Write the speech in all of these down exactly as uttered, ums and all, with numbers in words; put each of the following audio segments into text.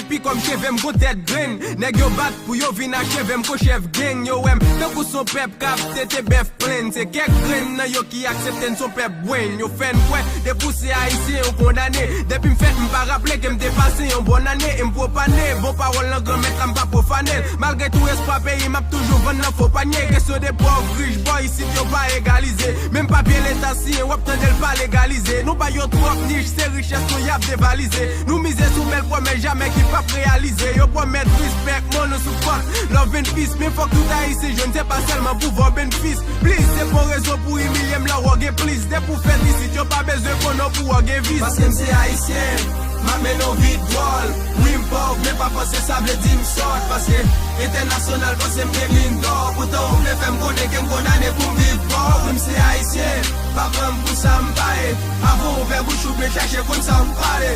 Pi kòm cheve m gon tèt grenn. Nèg yo bat pou yo vin acheve m kon chèf gang. Yo wè m tankou son pèp k ap tete bèf plenn. Se kèk grenn nan yo ki aksepte n son pèp bwenn. Yo fè n kwè depi w se ayisyen ou kondane. Depi m fèt m pa raple ke m te pase yon bòn ane. E m pwopane bon pawòl nan granmèt la m pa pwofane l. Malgre tou espwa peyi m ap toujou vann nan fo panye. Kesyon de pòv rich bò isit yo pa egalize. Menm papye leta siyen w ap tande l pa legalize. Nou ba yo twòp nich se richès nou y ap devalize. Nou mize sou bèl pwomès jamè ki p ap reyalize. Yo pwomèt respè, money sou kont, love and peace. Men fòk tout ayisyen jwenn, se pa sèlman pouvwa benefis. Plis, se pa yon rezon pou imilye m lè w gen plis. Depi w fèt isit, yo pa bezwen konnen w pou w gen vis. Paske m se ayisyen, m ap mennen yon vi dwòl. Wi, m pòv, men pa panse sa vle di m sòt. Paske entènasyonal panse m gen min dò. Poutan, ou vle fè m konnen ke m kondane pou m viv pòv. Wi, m se ayisyen, pa pran m pou sa m pa ye. Avan w ouvè bouch ou byen chache konn sa m pale.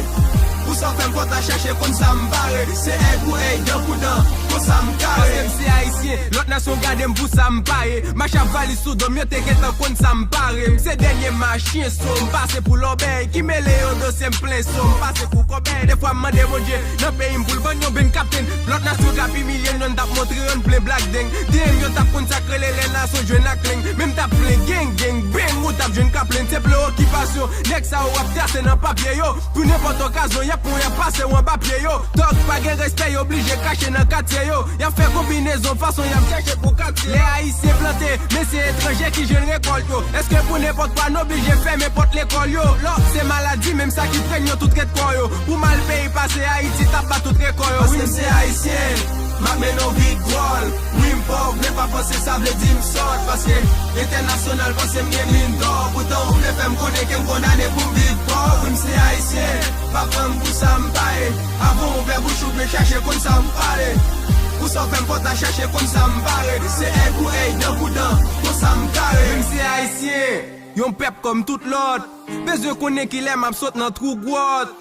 Pou sa w fè m kontan chache konn sa m bare. Se èg ou èy, dan pou dan, konsa m kare. Paske m se ayisyen, lòt nasyon gade m pou sa m pa ye. Mach ak valiz sou do m, yo te gentan konn sa m pare. M se dènye machin, so m pase pou lòbèy. Ki mele yo dosye m plen, so m pase pou kòbèy. Defwa m mande Bondye nan peyi m pou l ban n yon ben kaptenn. Lòt nasyon k ap imilye n, yo n t ap montre yo n plen blak deng. D M yo t ap konn sa k rele lè nasyon jwenn ak leng. Men m t ap plen geng, geng, beng, ou t ap jwenn ka plenn. Se preokipasyon nèg sa yo ap trase nan papye yo. Pou nenpòt okazyon, y ap pran w, y ap pase w anba pye yo. Tòg pa gen respè, yo blije kache nan katye yo. Y ap fè konbinezon fason y ap chèche pou katye. Lè ayisyen plante, men se etranje ki jwenn rekòlt yo. Èske pou nenpòt kwa n oblije fèmen pòt lekòl yo? Lò se maladi menm sa ki prenn yo tout rèd kò yo. Pou mal peyi pase, Ayiti t ap bat tout rekò yo. Paske m se ayisyen, m ap mennen yon vi dwòl. Wi, m pòv, men pa panse sa vle di m sòt. Paske entènasyonal panse m gen min dò. Poutan, ou vle fè m konnen ke m kondane pou m viv pòv. Wi, m se ayisyen, pa pran m pou sa m pa ye. Avan w ouvè bouch ou byen chache konn sa m pale. Pou sa w fè m kontan chache konn sa m bare. Se èg ou èy, dan pou dan, konsa m kare. Wi, m se ayisyen, yon pèp kòm tout lòt. Bezwen konnen kilè m ap sot nan twou gwòt.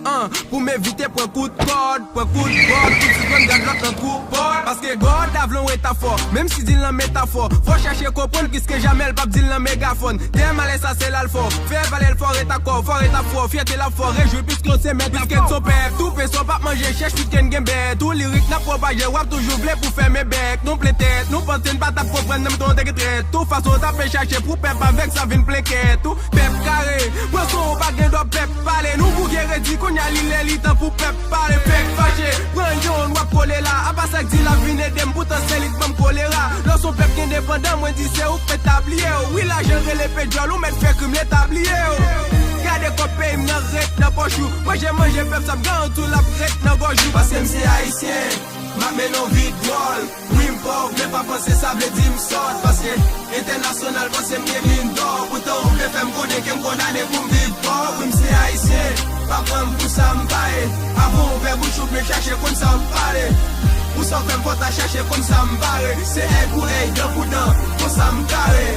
An, pou m evite pran kout kòd, pran kout bòt, pou ti grann gad lòt nan twou pòt. Paske God la vle w eta fò, menm si di l nan metafò. Fò chache konprann piske jamè l p ap di l nan megafòn. Tèm alè sa se la l fò. Fè valè l fò, ret ak kò w, fò ret ak fò. Fyète l ap fò, rejwi piske w se mèt ak kò w. Piske n son pèp, tou pen sa w p ap manje, chèch tout ke n gen bèt. Tou lirik n ap pwopaje, w ap toujou vle pou fèmen bèk. Nou plen tèt, nou panse n pa t ap konprann, menm tan w te gen trèt. Tou fason w t ap chache pou pèp avèk sa vin plen kèt ou. Pèp kare, pran son w pa gen dwa pèp pale. Nou bouke redi, kounye a li lè li tan pou pèp pale. Pèp fache, pran yonn w ap kolera. Apa sa k di l ap vin ede m, poutan se li k ban m kolera. Lò s on pèp ki endepandan, mwen di se ou k mèt tabliye w. Wi, lajan rele pe djòl, ou mèt fè krim leta bliye w. Gade kòb peyi m nan ret nan pòch ou. Manje, manje pèp sa ap garanti w l ap ret nan gòj ou. Paske m se ayisyen, m ap mennen yon vi dwòl. Wi, m pòv, men pa panse sa vle di m sòt. Paske entènasyonal panse m gen min dò. Poutan, ou vle fè m konnen ke m kondane pou m viv pòv. Wi, m se ayisyen, pa pran m pou sa m pa ye. Avan w ouvè bouch ou byen chache konn sa m pale. Pou sa w fè m kontan chache konn sa m bare. Se èg ou èy, dan pou dan, konsa m kare.